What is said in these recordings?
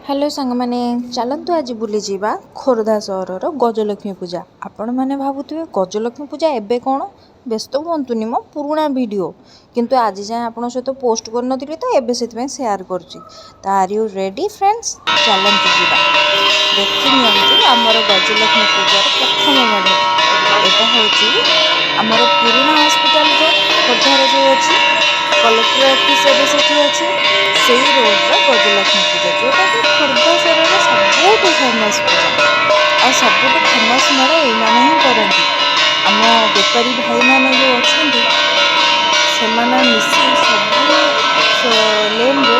Hello ସାଙ୍ଗମାନେ, ଚାଲନ୍ତୁ ଆଜି ବୁଲିଯିବା ଖୋର୍ଦ୍ଧା ସହରର ଗଜଲକ୍ଷ୍ମୀ ପୂଜା। ଆପଣମାନେ ଭାବୁଥିବେ, ଗଜଲକ୍ଷ୍ମୀ ପୂଜା ଏବେ କ'ଣ? ବ୍ୟସ୍ତ ହୁଅନ୍ତୁନି, ମୋ ପୁରୁଣା ଭିଡ଼ିଓ କିନ୍ତୁ ଆଜି ଯାଏଁ ଆପଣଙ୍କ ସହିତ ପୋଷ୍ଟ କରିନଥିଲି, ତ ଏବେ ସେଥିପାଇଁ ସେୟାର କରୁଛି। ତ are you ready, friends? ଚାଲନ୍ତୁ ଯିବା। ଦେଖି ନିଅନ୍ତୁ ଆମର ଗଜଲକ୍ଷ୍ମୀ ପୂଜାର ପ୍ରଥମ ମେଢ଼। ଏଇଟା ହେଉଛି ଆମର ପୁରୁଣା ହସ୍ପିଟାଲର, ଖୋର୍ଦ୍ଧାର ଯେଉଁ ଅଛି କଲେକ୍ଟର ଅଫିସ୍ ଏବେ ସେଠି ଅଛି, ସେଇ ରୋଡ଼ର ଗଜଲକ୍ଷ୍ମୀ ପୂଜା, ଯେଉଁଟାକି ଖୋର୍ଦ୍ଧା ସହରର ସବୁଠୁ ଫେମସ୍ ପୂଜା। ଆଉ ସବୁଠୁ ଫେମସ୍ ମେଢ଼ ଏଇମାନେ ହିଁ କରନ୍ତି। ଆମ ବେପାରୀ ଭାଇମାନେ ଯେଉଁ ଅଛନ୍ତି, ସେମାନେ ମିଶି ସବୁ ଲେନ୍ରେ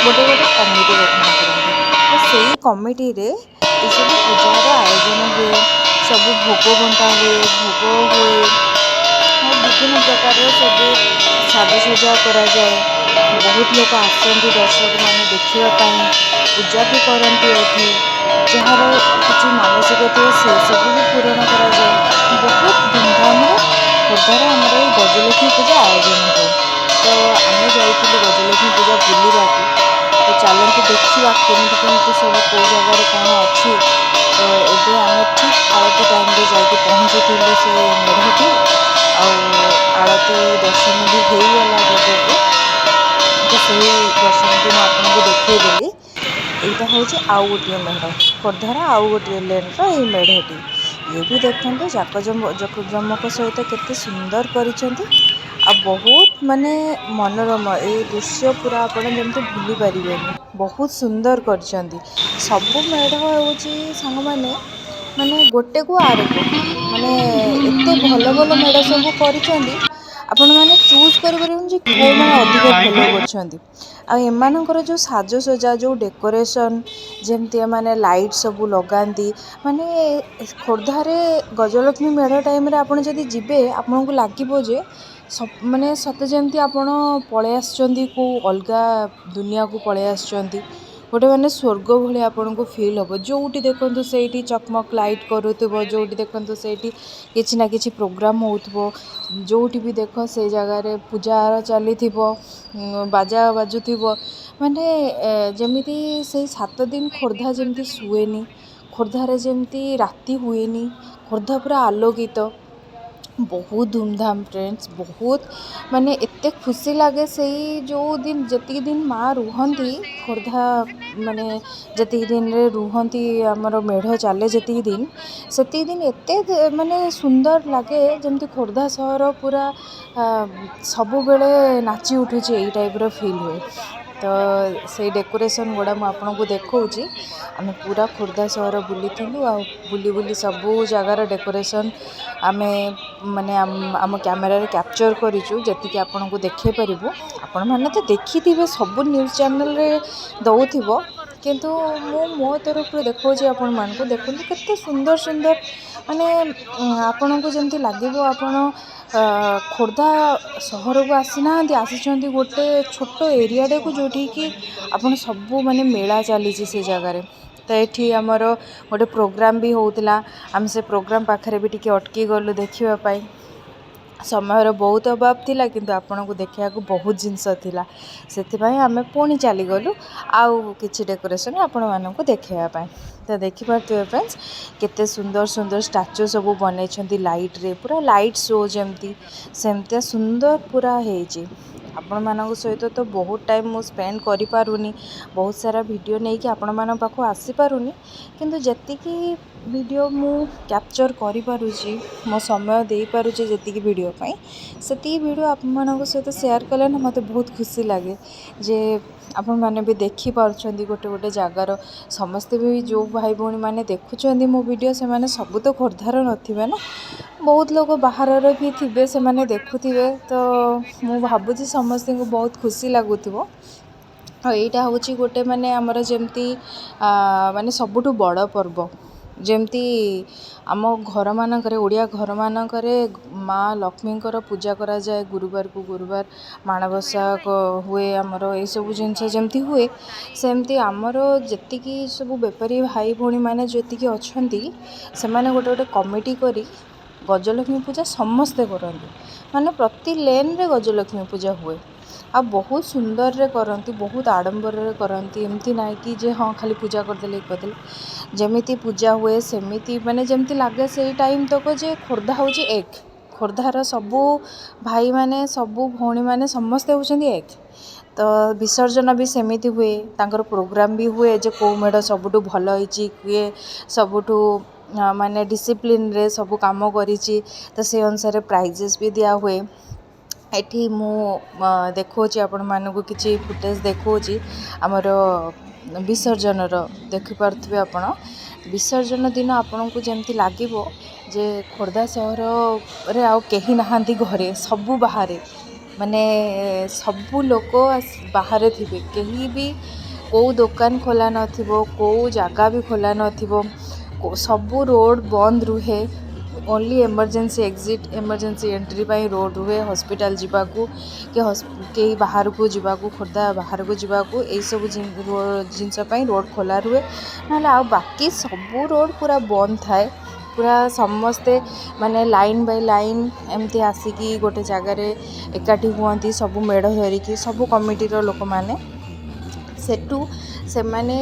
ଗୋଟେ ଗୋଟେ କମିଟି ଗଠନ କରନ୍ତି। ତ ସେଇ କମିଟିରେ ଏସବୁ ପୂଜାର ଆୟୋଜନ ହୁଏ, ସବୁ ଭୋଗ ବଣ୍ଟା ହୁଏ, ଭୋଗ ହୁଏ ଆଉ ବିଭିନ୍ନ ପ୍ରକାରର ସବୁ ସାଜସଜ୍ଜା କରାଯାଏ। ବହୁତ ଲୋକ ଆସନ୍ତି, ଦର୍ଶକମାନେ ଦେଖିବା ପାଇଁ। ପୂଜା ବି କରନ୍ତି। ଏଠି ଯାହାର କିଛି ମାନସିକ ଥିବ, ସେସବୁ ବି ପୂରଣ କରାଯାଏ। ବହୁତ ଧୁମଧାମରେ ଖୋର୍ଦ୍ଧାରେ ଆମର ଏଇ ଗଜଲକ୍ଷ୍ମୀ ପୂଜା ଆୟୋଜନ ହୁଏ। ତ ଆମେ ଯାଇଥିଲୁ ଗଜଲକ୍ଷ୍ମୀ ପୂଜା ବୁଲିବାକୁ। ତ ଚାଲନ୍ତୁ ଦେଖିବା କେମିତି କେମିତି ସବୁ, କେଉଁ ଜାଗାରେ କ'ଣ ଅଛି। ତ ଏବେ ଆମେ ଠିକ୍ ଆଳତି ଟାଇମ୍ରେ ଯାଇକି ପହଞ୍ଚିଥିଲୁ ସେ ମେଢ଼ଟି, ଆଉ ଆଳତି ଦର୍ଶନ ବି ହେଇଗଲା ଜଗାକୁ। ତ ସେଇ ଦର୍ଶନଟି ମୁଁ ଆପଣଙ୍କୁ ଦେଖେଇଦେଲି। ଏଇଟା ହେଉଛି ଆଉ ଗୋଟିଏ ମେଢ଼, ଖୋର୍ଦ୍ଧାର ଆଉ ଗୋଟିଏ ଲେନ୍ର ଏଇ ମେଢ଼ଟି। ଇଏ ବି ଦେଖନ୍ତୁ, ଜାକଜମକ ସହିତ କେତେ ସୁନ୍ଦର କରିଛନ୍ତି ଆଉ ବହୁତ ମାନେ ମନୋରମ। ଏଇ ଦୃଶ୍ୟ ପୁରା ଆପଣ ଯେମିତି ଭୁଲି ପାରିବେନି, ବହୁତ ସୁନ୍ଦର କରିଛନ୍ତି। ସବୁ ମେଢ଼ ହେଉଛି ସାଙ୍ଗମାନେ, ମାନେ ଗୋଟେକୁ ଆରକ, ମାନେ ଏତେ ଭଲ ଭଲ ମେଢ଼ ସବୁ କରିଛନ୍ତି, ଆପଣମାନେ ଚୁଜ୍ କରିପାରିବେନି ଯେ କେଉଁମାନେ ଅଧିକ ଭଲ କରିଛନ୍ତି। ଆଉ ଏମାନଙ୍କର ଯେଉଁ ସାଜସଜ୍ଜା, ଯେଉଁ ଡେକୋରେସନ୍, ଯେମିତି ଏମାନେ ଲାଇଟ୍ ସବୁ ଲଗାନ୍ତି, ମାନେ ଖୋର୍ଦ୍ଧାରେ ଗଜଲକ୍ଷ୍ମୀ ମେଢ଼ ଟାଇମ୍ରେ ଆପଣ ଯଦି ଯିବେ, ଆପଣଙ୍କୁ ଲାଗିବ ଯେ ମାନେ ସତେ ଯେମିତି ଆପଣ ପଳେଇ ଆସିଛନ୍ତି, କେଉଁ ଅଲଗା ଦୁନିଆକୁ ପଳେଇ ଆସିଛନ୍ତି। ଗୋଟେ ମାନେ ସ୍ୱର୍ଗ ଭଳିଆ ଆପଣଙ୍କୁ ଫିଲ୍ ହେବ। ଯେଉଁଠି ଦେଖନ୍ତୁ ସେଇଠି ଚକମକ ଲାଇଟ୍ କରୁଥିବ, ଯେଉଁଠି ଦେଖନ୍ତୁ ସେଇଠି କିଛି ନା କିଛି ପ୍ରୋଗ୍ରାମ୍ ହେଉଥିବ, ଯେଉଁଠି ବି ଦେଖ ସେଇ ଜାଗାରେ ପୂଜା ଚାଲିଥିବ, ବାଜା ବାଜୁଥିବ। ମାନେ ଯେମିତି ସେଇ 7 ଦିନ ଖୋର୍ଦ୍ଧା ଯେମିତି ଶୁଏନି, ଖୋର୍ଦ୍ଧାରେ ଯେମିତି ରାତି ହୁଏନି, ଖୋର୍ଦ୍ଧା ପୁରା ଆଲୋକିତ। ବହୁତ ଧୁମଧାମ ଫ୍ରେଣ୍ଡସ୍, ବହୁତ ମାନେ ଏତେ ଖୁସି ଲାଗେ ସେଇ ଯେଉଁ ଦିନ, ଯେତିକି ଦିନ ମା ରୁହନ୍ତି ଖୋର୍ଦ୍ଧା, ମାନେ ଯେତିକି ଦିନରେ ରୁହନ୍ତି, ଆମର ମେଢ଼ ଚାଲେ ଯେତିକି ଦିନ, ସେତିକି ଦିନ ଏତେ ମାନେ ସୁନ୍ଦର ଲାଗେ, ଯେମିତି ଖୋର୍ଦ୍ଧା ସହର ପୁରା ସବୁବେଳେ ନାଚି ଉଠୁଛି, ଏଇ ଟାଇପ୍ର ଫିଲ୍ ହୁଏ। ତ ସେଇ ଡେକୋରେସନ୍ ଗୁଡ଼ା ମୁଁ ଆପଣଙ୍କୁ ଦେଖାଉଛି। ଆମେ ପୁରା ଖୋର୍ଦ୍ଧା ସହର ବୁଲିଥିଲୁ ଆଉ ବୁଲି ବୁଲି ସବୁ ଜାଗାର ଡେକୋରେସନ୍ ଆମେ ମାନେ ଆମ କ୍ୟାମେରାରେ କ୍ୟାପଚର୍ କରିଛୁ, ଯେତିକି ଆପଣଙ୍କୁ ଦେଖାଇ ପାରିବୁ। ଆପଣମାନେ ତ ଦେଖିଥିବେ, ସବୁ ନ୍ୟୁଜ୍ ଚ୍ୟାନେଲ୍ରେ ଦେଉଥିବ, କିନ୍ତୁ ମୁଁ ମୋ ତରଫରୁ ଦେଖାଉଛି ଆପଣମାନଙ୍କୁ। ଦେଖନ୍ତୁ କେତେ ସୁନ୍ଦର ସୁନ୍ଦର, ମାନେ ଆପଣଙ୍କୁ ଯେମିତି ଲାଗିବ ଆପଣ ଖୋର୍ଦ୍ଧା ସହରକୁ ଆସିନାହାନ୍ତି, ଆସିଛନ୍ତି ଗୋଟେ ଛୋଟ ଏରିଆଟାକୁ, ଯେଉଁଠିକି ଆପଣ ସବୁ ମାନେ ମେଳା ଚାଲିଛି ସେ ଜାଗାରେ। ତ ଏଠି ଆମର ଗୋଟେ ପ୍ରୋଗ୍ରାମ୍ ବି ହେଉଥିଲା। ଆମେ ସେ ପ୍ରୋଗ୍ରାମ୍ ପାଖରେ ବି ଟିକେ ଅଟକି ଗଲୁ ଦେଖିବା ପାଇଁ। ସମୟର ବହୁତ ଅଭାବ ଥିଲା, କିନ୍ତୁ ଆପଣଙ୍କୁ ଦେଖିବାକୁ ବହୁତ ଜିନିଷ ଥିଲା। ସେଥିପାଇଁ ଆମେ ପୁଣି ଚାଲିଗଲୁ ଆଉ କିଛି ଡେକୋରେସନ୍ ଆପଣମାନଙ୍କୁ ଦେଖାଇବା ପାଇଁ। ତ ଦେଖିପାରୁଥିବେ ଫ୍ରେଣ୍ଡସ୍, କେତେ ସୁନ୍ଦର ସୁନ୍ଦର ଷ୍ଟାଚୁ ସବୁ ବନେଇଛନ୍ତି ଲାଇଟ୍ରେ, ପୁରା ଲାଇଟ୍ ଶୋ ଯେମିତି ସେମିତିଆ ସୁନ୍ଦର ପୁରା ହେଇଛି। ଆପଣମାନଙ୍କ ସହିତ ତ ବହୁତ ଟାଇମ୍ ମୁଁ ସ୍ପେଣ୍ଡ କରିପାରୁନି, ବହୁତ ସାରା ଭିଡ଼ିଓ ନେଇକି ଆପଣମାନଙ୍କ ପାଖକୁ ଆସିପାରୁନି, କିନ୍ତୁ ଯେତିକି ଭିଡ଼ିଓ ମୁଁ କ୍ୟାପଚର୍ କରିପାରୁଛି, ମୋ ସମୟ ଦେଇପାରୁଛି ଯେତିକି ଭିଡ଼ିଓ ପାଇଁ, ସେତିକି ଭିଡ଼ିଓ ଆପଣମାନଙ୍କ ସହିତ ସେୟାର କଲେ ନା ମୋତେ ବହୁତ ଖୁସି ଲାଗେ ଯେ ଆପଣମାନେ ବି ଦେଖିପାରୁଛନ୍ତି ଗୋଟେ ଗୋଟେ ଜାଗାର। ସମସ୍ତେ ବି ଯେଉଁ ଭାଇ ଭଉଣୀମାନେ ଦେଖୁଛନ୍ତି ମୋ ଭିଡ଼ିଓ, ସେମାନେ ସବୁ ତ ଖୋର୍ଦ୍ଧାର ନଥିବେ ନା, ବହୁତ ଲୋକ ବାହାରର ବି ଥିବେ, ସେମାନେ ଦେଖୁଥିବେ। ତ ମୁଁ ଭାବୁଛି ସମସ୍ତଙ୍କୁ ବହୁତ ଖୁସି ଲାଗୁଥିବ। ଆଉ ଏଇଟା ହେଉଛି ଗୋଟେ ମାନେ ଆମର ଯେମିତି ମାନେ ସବୁଠୁ ବଡ଼ ପର୍ବ। ଯେମିତି ଆମ ଘରମାନଙ୍କରେ, ଓଡ଼ିଆ ଘରମାନଙ୍କରେ ମା ଲକ୍ଷ୍ମୀଙ୍କର ପୂଜା କରାଯାଏ, ଗୁରୁବାରକୁ ଗୁରୁବାର ମାଣବସା ହୁଏ ଆମର, ଏଇସବୁ ଜିନିଷ ଯେମିତି ହୁଏ, ସେମିତି ଆମର ଯେତିକି ସବୁ ବେପାରୀ ଭାଇ ଭଉଣୀମାନେ ଯେତିକି ଅଛନ୍ତି, ସେମାନେ ଗୋଟେ ଗୋଟେ କମିଟି କରି ଗଜଲକ୍ଷ୍ମୀ ପୂଜା ସମସ୍ତେ କରନ୍ତି। ମାନେ ପ୍ରତି ଲେନ୍ରେ ଗଜଲକ୍ଷ୍ମୀ ପୂଜା ହୁଏ। ଆଉ ବହୁତ ସୁନ୍ଦରରେ କରନ୍ତି, ବହୁତ ଆଡ଼ମ୍ବରରେ କରନ୍ତି। ଏମିତି ନାହିଁ କି ଯେ ହଁ, ଖାଲି ପୂଜା କରିଦେଲେ, ଇଏ କରିଦେଲେ। ଯେମିତି ପୂଜା ହୁଏ ସେମିତି, ମାନେ ଯେମିତି ଲାଗେ ସେଇ ଟାଇମ୍ ତକ ଯେ ଖୋର୍ଦ୍ଧା ହେଉଛି ଏକ। ଖୋର୍ଦ୍ଧାର ସବୁ ଭାଇମାନେ, ସବୁ ଭଉଣୀମାନେ ସମସ୍ତେ ହେଉଛନ୍ତି ଏକ। ତ ବିସର୍ଜନ ବି ସେମିତି ହୁଏ। ତାଙ୍କର ପ୍ରୋଗ୍ରାମ୍ ବି ହୁଏ ଯେ କେଉଁ ମେଢ଼ ସବୁଠୁ ଭଲ ହେଇଛି, କିଏ ସବୁଠୁ ମାନେ ଡିସିପ୍ଲିନରେ ସବୁ କାମ କରିଛି, ତ ସେଇ ଅନୁସାରେ ପ୍ରାଇଜେସ୍ ବି ଦିଆହୁଏ। ଏଠି ମୁଁ ଦେଖାଉଛି ଆପଣମାନଙ୍କୁ, କିଛି ଫୁଟେଜ୍ ଦେଖାଉଛି ଆମର ବିସର୍ଜନର। ଦେଖିପାରୁଥିବେ ଆପଣ, ବିସର୍ଜନ ଦିନ ଆପଣଙ୍କୁ ଯେମିତି ଲାଗିବ ଯେ ଖୋର୍ଦ୍ଧା ସହରରେ ଆଉ କେହି ନାହାନ୍ତି ଘରେ, ସବୁ ବାହାରେ, ମାନେ ସବୁ ଲୋକ ବାହାରେ ଥିବେ। କେହି ବି କେଉଁ ଦୋକାନ ଖୋଲା ନଥିବ, କେଉଁ ଜାଗା ବି ଖୋଲା ନଥିବ, ସବୁ ରୋଡ଼ ବନ୍ଦ ରୁହେ। Only emergency exit, emergency entry ପାଇଁ ରୋଡ଼ ରୁହେ। ହସ୍ପିଟାଲ ଯିବାକୁ କି କେହି ବାହାରକୁ ଯିବାକୁ, ଖୋର୍ଦ୍ଧା ବାହାରକୁ ଯିବାକୁ, ଏଇସବୁ ଜିନିଷ ପାଇଁ ରୋଡ଼ ଖୋଲା ରୁହେ। ନହେଲେ ଆଉ ବାକି ସବୁ ରୋଡ଼ ପୁରା ବନ୍ଦ ଥାଏ। ପୁରା ସମସ୍ତେ ମାନେ ଲାଇନ୍ ବାଇ ଲାଇନ୍ ଏମିତି ଆସିକି ଗୋଟେ ଜାଗାରେ ଏକାଠି ହୁଅନ୍ତି, ସବୁ ମେଢ଼ ଧରିକି ସବୁ କମିଟିର ଲୋକମାନେ। ସେଠୁ ସେମାନେ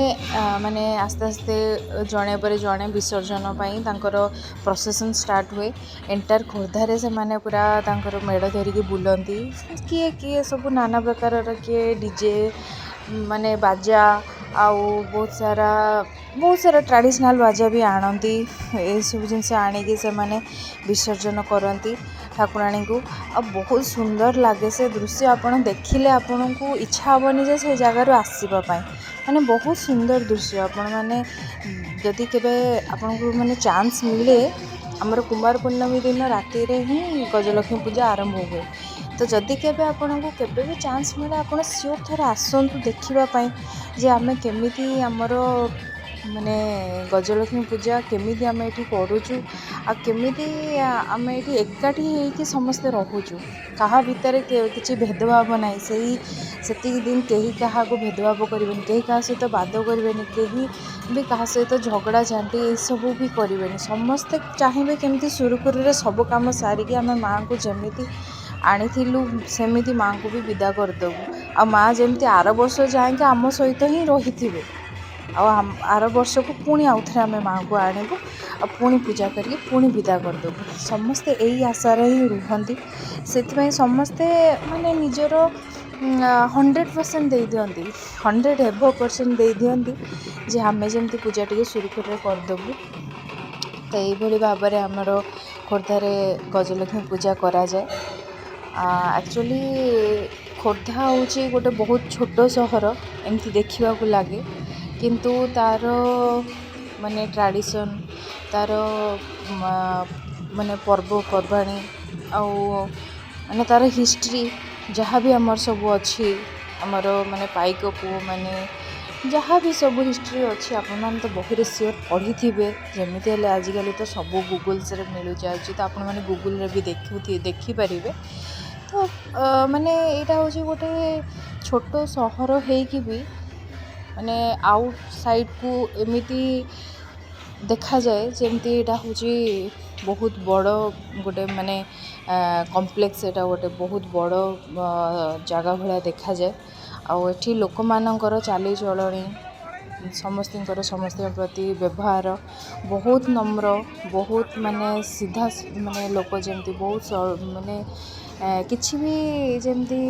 ମାନେ ଆସ୍ତେ ଆସ୍ତେ ଜଣେ ପରେ ଜଣେ ବିସର୍ଜନ ପାଇଁ ତାଙ୍କର ପ୍ରସେସନ୍ ଷ୍ଟାର୍ଟ ହୁଏ। ଏଣ୍ଟାୟାର ଖୋର୍ଦ୍ଧାରେ ସେମାନେ ପୁରା ତାଙ୍କର ମେଢ଼ ଧରିକି ବୁଲନ୍ତି। କିଏ କିଏ ସବୁ ନାନା ପ୍ରକାରର, କିଏ ଡିଜେ ମାନେ ବାଜା, ଆଉ ବହୁତ ସାରା ବହୁତ ସାରା ଟ୍ରାଡ଼ିସନାଲ୍ ବାଜା ବି ଆଣନ୍ତି। ଏସବୁ ଜିନିଷ ଆଣିକି ସେମାନେ ବିସର୍ଜନ କରନ୍ତି ଠାକୁରାଣୀଙ୍କୁ। ଆଉ ବହୁତ ସୁନ୍ଦର ଲାଗେ ସେ ଦୃଶ୍ୟ। ଆପଣ ଦେଖିଲେ ଆପଣଙ୍କୁ ଇଚ୍ଛା ହେବନି ଯେ ସେ ଜାଗାରୁ ଆସିବା ପାଇଁ। ମାନେ ବହୁତ ସୁନ୍ଦର ଦୃଶ୍ୟ। ଆପଣମାନେ ଯଦି କେବେ ଆପଣଙ୍କୁ ମାନେ ଚାନ୍ସ ମିଳେ, ଆମର କୁମାର ପୂର୍ଣ୍ଣମୀ ଦିନ ରାତିରେ ହିଁ ଗଜଲକ୍ଷ୍ମୀ ପୂଜା ଆରମ୍ଭ ହୁଏ। ତ ଯଦି କେବେ ଆପଣଙ୍କୁ କେବେ ବି ଚାନ୍ସ ମିଳେ, ଆପଣ ସିଓର ଥରେ ଆସନ୍ତୁ ଦେଖିବା ପାଇଁ ଯେ ଆମେ କେମିତି ଆମର ମାନେ ଗଜଲକ୍ଷ୍ମୀ ପୂଜା କେମିତି ଆମେ ଏଠି କରୁଛୁ ଆଉ କେମିତି ଆମେ ଏଠି ଏକାଠି ହେଇକି ସମସ୍ତେ ରହୁଛୁ। କାହା ଭିତରେ କିଛି ଭେଦଭାବ ନାହିଁ। ସେଇ ସେତିକି ଦିନ କେହି କାହାକୁ ଭେଦଭାବ କରିବେନି, କେହି କାହା ସହିତ ବାଦ କରିବେନି, କେହି ବି କାହା ସହିତ ଝଗଡ଼ା ଝାଣ୍ଟି ଏସବୁ ବି କରିବେନି। ସମସ୍ତେ ଚାହିଁବେ କେମିତି ସୁରୁଖୁରୁରେ ସବୁ କାମ ସାରିକି ଆମେ ମାଆଙ୍କୁ ଯେମିତି ଆଣିଥିଲୁ ସେମିତି ମାଆଙ୍କୁ ବି ବିଦା କରିଦେବୁ, ଆଉ ମାଆ ଯେମିତି ଆର ବର୍ଷ ଯାଇକି ଆମ ସହିତ ହିଁ ରହିଥିବେ, ଆଉ ଆର ବର୍ଷକୁ ପୁଣି ଆଉଥରେ ଆମେ ମାଆଙ୍କୁ ଆଣିବୁ ଆଉ ପୁଣି ପୂଜା କରିକି ପୁଣି ବିଦା କରିଦେବୁ। ସମସ୍ତେ ଏଇ ଆଶାରେ ହିଁ ରୁହନ୍ତି। ସେଥିପାଇଁ ସମସ୍ତେ ମାନେ ନିଜର 100% ଦେଇଦିଅନ୍ତି, 100 ଏବଭ୍ ପରସେଣ୍ଟ ଦେଇଦିଅନ୍ତି ଯେ ଆମେ ଯେମିତି ପୂଜା ଟିକେ ସୁରୁଖୁରୁରେ କରିଦେବୁ। ତ ଏଇଭଳି ଭାବରେ ଆମର ଖୋର୍ଦ୍ଧାରେ ଗଜଲକ୍ଷ୍ମୀ ପୂଜା କରାଯାଏ। ଆକ୍ଚୁଆଲି ଖୋର୍ଦ୍ଧା ହେଉଛି ଗୋଟେ ବହୁତ ଛୋଟ ସହର ଏମିତି ଦେଖିବାକୁ ଲାଗେ, କିନ୍ତୁ ତା'ର ମାନେ ଟ୍ରାଡ଼ିସନ୍, ତା'ର ମାନେ ପର୍ବପର୍ବାଣୀ ଆଉ ମାନେ ତା'ର ହିଷ୍ଟ୍ରି ଯାହା ବି ଆମର ସବୁ ଅଛି, ଆମର ମାନେ ପାଇକ ପୁଅମାନେ ଯାହା ବି ସବୁ ହିଷ୍ଟ୍ରି ଅଛି, ଆପଣମାନେ ତ ବହିରେ ସିଓର ପଢ଼ିଥିବେ ଯେମିତି ହେଲେ। ଆଜିକାଲି ତ ସବୁ ଗୁଗୁଲ୍ସରେ ମିଳିଯାଉଛି, ତ ଆପଣମାନେ ଗୁଗୁଲ୍ରେ ବି ଦେଖିପାରିବେ। ତ ମାନେ ଏଇଟା ହେଉଛି ଗୋଟେ ଛୋଟ ସହର ହେଇକି ବି ମାନେ ଆଉଟ୍ ସାଇଡ଼୍କୁ ଏମିତି ଦେଖାଯାଏ ଯେମିତି ଏଇଟା ହେଉଛି ବହୁତ ବଡ଼ ଗୋଟେ ମାନେ କମ୍ପ୍ଲେକ୍ସ। ଏଇଟା ଗୋଟେ ବହୁତ ବଡ଼ ଜାଗା ଭଳିଆ ଦେଖାଯାଏ। ଆଉ ଏଠି ଲୋକମାନଙ୍କର ଚାଲିଚଳଣି, ସମସ୍ତଙ୍କର ସମସ୍ତଙ୍କ ପ୍ରତି ବ୍ୟବହାର ବହୁତ ନମ୍ର, ବହୁତ ମାନେ ସିଧା, ମାନେ ଲୋକ ଯେମିତି ବହୁତ ମାନେ କିଛି ବି ଯେମିତି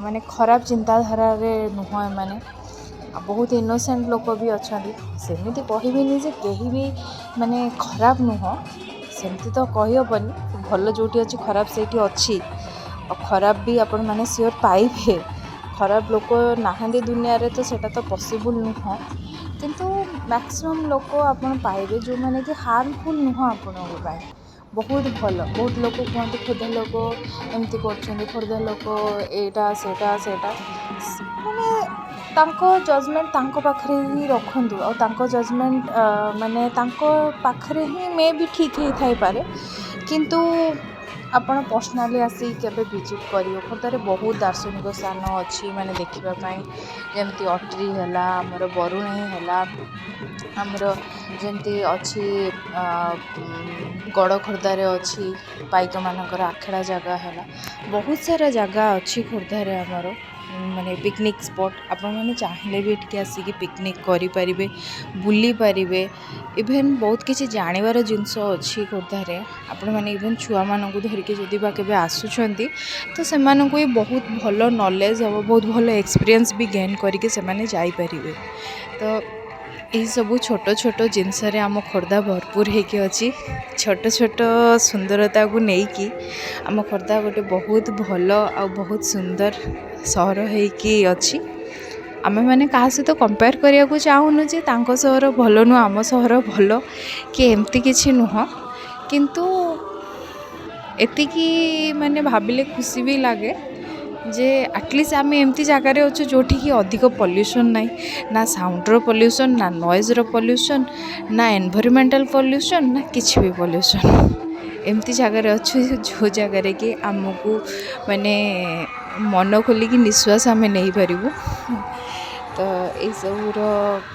ମାନେ ଖରାପ ଚିନ୍ତାଧାରାରେ ନୁହଁ ଏମାନେ। ଆଉ ବହୁତ ଇନୋସେଣ୍ଟ ଲୋକ ବି ଅଛନ୍ତି। ସେମିତି କହିବିନି ଯେ କେହି ବି ମାନେ ଖରାପ ନୁହଁ, ସେମିତି ତ କହିହେବନି। ଭଲ ଯେଉଁଠି ଅଛି, ଖରାପ ସେଇଠି ଅଛି। ଆଉ ଖରାପ ବି ଆପଣମାନେ ସିଓର ପାଇବେ। ଖରାପ ଲୋକ ନାହାନ୍ତି ଦୁନିଆରେ ତ ସେଇଟା ତ ପସିବୁଲ୍ ନୁହଁ। କିନ୍ତୁ ମ୍ୟାକ୍ସିମମ୍ ଲୋକ ଆପଣ ପାଇବେ ଯେଉଁମାନେ କି ହାର୍ମଫୁଲ୍ ନୁହଁ ଆପଣଙ୍କ ପାଇଁ, ବହୁତ ଭଲ। ବହୁତ ଲୋକ କୁହନ୍ତି ଖୋର୍ଦ୍ଧା ଲୋକ ଏମିତି କରୁଛନ୍ତି, ଖୋର୍ଦ୍ଧା ଲୋକ ଏଇଟା ସେଇଟା ସେଇଟା। ମାନେ ତାଙ୍କ ଜଜମେଣ୍ଟ ତାଙ୍କ ପାଖରେ ହିଁ ରଖନ୍ତୁ। ଆଉ ତାଙ୍କ ଜଜମେଣ୍ଟ ମାନେ ତାଙ୍କ ପାଖରେ ହିଁ ମେ ବି ଠିକ୍ ହେଇଥାଇପାରେ, କିନ୍ତୁ ଆପଣ ପର୍ସନାଲି ଆସି କେବେ ଭିଜିଟ୍ କରିବେ। ଖୋର୍ଦ୍ଧାରେ ବହୁତ ଦାର୍ଶନିକ ସ୍ଥାନ ଅଛି ମାନେ ଦେଖିବା ପାଇଁ, ଯେମିତି ଅଟ୍ରି ହେଲା, ଆମର ବରୁଣେଇ ହେଲା, ଆମର ଯେମିତି ଅଛି ଗଡ଼ ଖୋର୍ଦ୍ଧାରେ ଅଛି ପାଇକମାନଙ୍କର ଆଖଡ଼ା ଜାଗା ହେଲା। ବହୁତ ସାରା ଜାଗା ଅଛି ଖୋର୍ଦ୍ଧାରେ ଆମର, ମାନେ ପିକନିକ୍ ସ୍ପଟ୍। ଆପଣମାନେ ଚାହିଁଲେ ବି ଏଠିକି ଆସିକି ପିକନିକ୍ କରିପାରିବେ, ବୁଲିପାରିବେ। ଇଭେନ୍ ବହୁତ କିଛି ଜାଣିବାର ଜିନିଷ ଅଛି ଖୋର୍ଦ୍ଧାରେ। ଆପଣମାନେ ଇଭେନ୍ ଛୁଆମାନଙ୍କୁ ଧରିକି ଯଦି ବା କେବେ ଆସୁଛନ୍ତି, ତ ସେମାନଙ୍କୁ ବି ବହୁତ ଭଲ ନଲେଜ୍ ହେବ, ବହୁତ ଭଲ ଏକ୍ସପିରିଏନ୍ସ ବି ଗେନ୍ କରିକି ସେମାନେ ଯାଇପାରିବେ। ତ ଏହିସବୁ ଛୋଟ ଛୋଟ ଜିନିଷରେ ଆମ ଖୋର୍ଦ୍ଧା ଭରପୁର ହେଇକି ଅଛି। ଛୋଟ ଛୋଟ ସୁନ୍ଦରତାକୁ ନେଇକି ଆମ ଖୋର୍ଦ୍ଧା ଗୋଟେ ବହୁତ ଭଲ ଆଉ ବହୁତ ସୁନ୍ଦର ସହର ହେଇକି ଅଛି। ଆମେମାନେ କାହା ସହିତ କମ୍ପେୟାର କରିବାକୁ ଚାହୁଁନୁ ଯେ ତାଙ୍କ ସହର ଭଲ ନୁହଁ, ଆମ ସହର ଭଲ କି, ଏମିତି କିଛି ନୁହଁ। କିନ୍ତୁ ଏତିକି ମାନେ ଭାବିଲେ ଖୁସି ବି ଲାଗେ ଯେ ଆଟଲିଷ୍ଟ ଆମେ ଏମିତି ଜାଗାରେ ଅଛୁ ଯେଉଁଠିକି ଅଧିକ ପଲ୍ୟୁସନ୍ ନାହିଁ, ନା ସାଉଣ୍ଡର ପଲ୍ୟୁସନ୍, ନା ନଏଜ୍ର ପଲ୍ୟୁସନ୍, ନା ଏନଭାଇରମେଣ୍ଟାଲ୍ ପଲ୍ୟୁସନ୍, ନା କିଛି ବି ପଲ୍ୟୁସନ୍। ଏମିତି ଜାଗାରେ ଅଛୁ ଯେଉଁ ଜାଗାରେ କି ଆମକୁ ମାନେ ମନ ଖୋଲିକି ନିଶ୍ୱାସ ଆମେ ନେଇପାରିବୁ। ତ ଏଇସବୁର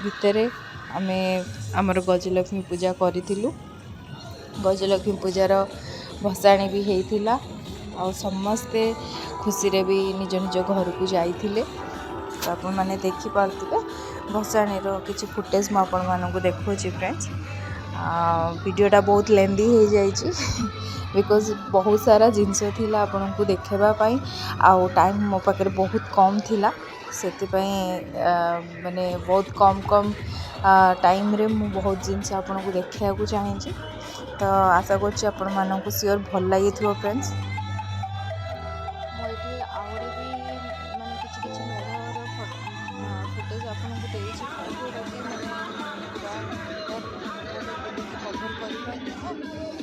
ଭିତରେ ଆମେ ଆମର ଗଜଲକ୍ଷ୍ମୀ ପୂଜା କରିଥିଲୁ। ଗଜଲକ୍ଷ୍ମୀ ପୂଜାର ଭସାଣି ବି ହେଇଥିଲା ଆଉ ସମସ୍ତେ ଖୁସିରେ ବି ନିଜ ନିଜ ଘରକୁ ଯାଇଥିଲେ। ତ ଆପଣମାନେ ଦେଖିପାରୁଥିବେ, ଭସାଣିର କିଛି ଫୁଟେଜ୍ ମୁଁ ଆପଣମାନଙ୍କୁ ଦେଖାଉଛି। ଫ୍ରେଣ୍ଡସ୍, ଭିଡ଼ିଓଟା ବହୁତ ଲେନ୍ଦି ହେଇଯାଇଛି, because ବହୁତ ସାରା ଜିନିଷ ଥିଲା ଆପଣଙ୍କୁ ଦେଖାଇବା ପାଇଁ ଆଉ ଟାଇମ୍ ମୋ ପାଖରେ ବହୁତ କମ୍ ଥିଲା। ସେଥିପାଇଁ ମାନେ ବହୁତ କମ୍ କମ୍ ଟାଇମ୍ରେ ମୁଁ ବହୁତ ଜିନିଷ ଆପଣଙ୍କୁ ଦେଖାଇବାକୁ ଚାହିଁଛି। ତ ଆଶା କରୁଛି ଆପଣମାନଙ୍କୁ ସିଓର ଭଲ ଲାଗିଥିବ। ଫ୍ରେଣ୍ଡସ୍, ମୁଁ ଏଠି ଆହୁରି ବି ମାନେ କିଛି କିଛି ମେଢ଼ର ଫୁଟେଜ୍ ଆପଣଙ୍କୁ ଦେଇଛି, ଯେଉଁଟାକି ମାନେ ପୁରା ଏଣ୍ଟାୟାର ବୁଲିକି କଭର୍ କରିପାରିନି ନା,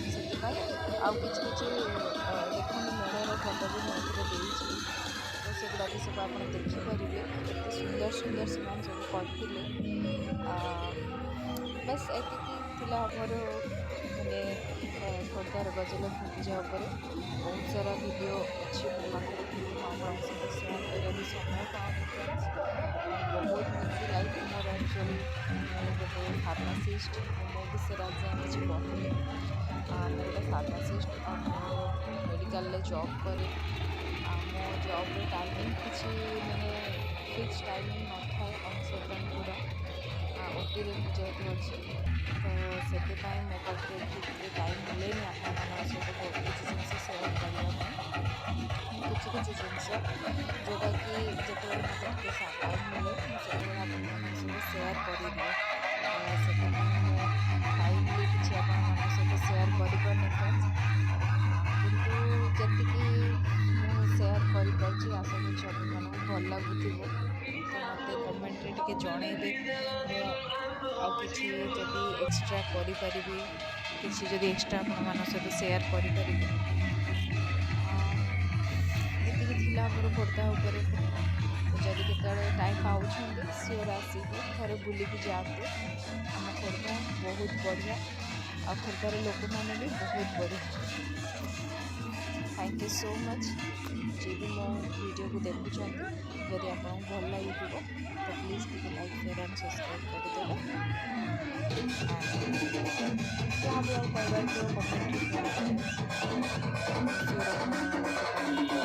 ସେଥିପାଇଁ ଆଉ କିଛି କିଛି ଦେଖନ୍ତୁ, ମେଢ଼ର ଫଟୋ ବି ମୁଁ ଏଥିରେ ଦେଇଛି। ତ ସେଗୁଡ଼ା ବି ସବୁ ଆପଣ ଦେଖିପାରିବେ, କେତେ ସୁନ୍ଦର ସୁନ୍ଦର ସେମାନେ ସବୁ କରିଥିଲେ। ବାସ୍, ଏତିକି ଥିଲା ଆମର ମାନେ ଖୋର୍ଦ୍ଧାର ଗଜଲକ୍ଷ୍ମୀ ପୂଜା ଉପରେ। ବହୁତ ସାରା ଭିଡ଼ିଓ ଅଛି ମୋ ପାଖରେ, କିନ୍ତୁ ମୁଁ ଆପଣଙ୍କ ସହିତ ସେୟାର କରିବାକୁ ସମୟ ପାଉନି। ଫ୍ରେଣ୍ଡସ୍, ବହୁତ ବିଜି ଲାଇଫ୍ ମୋର। ଆକ୍ଚୁଆଲି ମୁଁ ଗୋଟେ ଫାର୍ମାସିଷ୍ଟ। ମୁଁ ମୋ ବିଷୟରେ ଆଜି ଯାଏଁ କିଛି କହିନି। ମୁଁ ଗୋଟେ ଫାର୍ମାସିଷ୍ଟ ଆଉ ମୁଁ ମେଡ଼ିକାଲରେ ଜବ୍ କରେ। ଆଉ ମୋ ଜବ୍ର ଟାଇମିଂ କିଛି ମାନେ ଫିକ୍ସ ଟାଇମିଂ ନଥାଏ, ଅନସର୍ଟନ୍ ପୁରା। ଓଟିରେ ମୁଁ ଯେହେତୁ ଅଛି, ତ ସେଥିପାଇଁ ମୋ ପାଖରେ ଠିକ୍ରେ ଟାଇମ୍ ମିଳେନି ଆପଣମାନଙ୍କ ସହିତ ବହୁତ କିଛି ଜିନିଷ ସେୟାର କରିବା ପାଇଁ। ମୁଁ କିଛି କିଛି ଜିନିଷ ଯେଉଁଟାକି ଯେତେବେଳେ ମୋତେ ଟିକେ ଟାଇମ୍ ମିଳେ, ମୁଁ ସେତେବେଳେ ଆପଣମାନଙ୍କ ସହିତ ସେୟାର କରିଦିଏ। ତ ସେଥିପାଇଁ ମୁଁ ଟାଇମଲି କିଛି ଆପଣମାନଙ୍କ ସହିତ ସେୟାର କରିପାରୁନି ଫ୍ରେଣ୍ଡସ୍। କିନ୍ତୁ ଯେତିକି ମୁଁ ସେୟାର କରିପାରୁଛି, ଆଶା କରୁଛି ଆପଣମାନଙ୍କୁ ଭଲ ଲାଗୁଥିବ। ତ ମୋତେ କମେଣ୍ଟରେ ଟିକେ ଜଣେଇବେ, ମୁଁ ଆଉ କିଛି ଯଦି ଏକ୍ସଟ୍ରା କରିପାରିବି, କିଛି ଯଦି ଏକ୍ସଟ୍ରା ଆପଣମାନଙ୍କ ସହିତ ସେୟାର କରିପାରିବି। ଏତିକି ଥିଲା ଆମର ଖୋର୍ଦ୍ଧା ଉପରେ। ଯଦି କେତେବେଳେ ଟାଇମ୍ ପାଉଛନ୍ତି, ସିଓର ଆସିକି ଥରେ ବୁଲିକି ଯାଆନ୍ତୁ। ଆମ ଖୋର୍ଦ୍ଧା ବହୁତ ବଢ଼ିଆ ଆଉ ଖୋର୍ଦ୍ଧାର ଲୋକମାନେ ବି ବହୁତ ବଢ଼ିଆ। Thank you so much. ଯିଏ ବି ମୋ ଭିଡ଼ିଓକୁ ଦେଖୁଛନ୍ତି, ଯଦି ଆପଣଙ୍କୁ ଭଲ ଲାଗିଥିବ, ତ ପ୍ଲିଜ୍ ଟିକେ ଲାଇକ୍, ସେୟାର ଆଣ୍ଡ ସବସ୍କ୍ରାଇବ୍ କରିଦେବେ। ଯାହା ବି ଆଉ କହିବାର ଥିବ, କମେଣ୍ଟରେ କୁହନ୍ତୁ। ସିଓର ଆପଣମାନଙ୍କ କମେଣ୍ଟର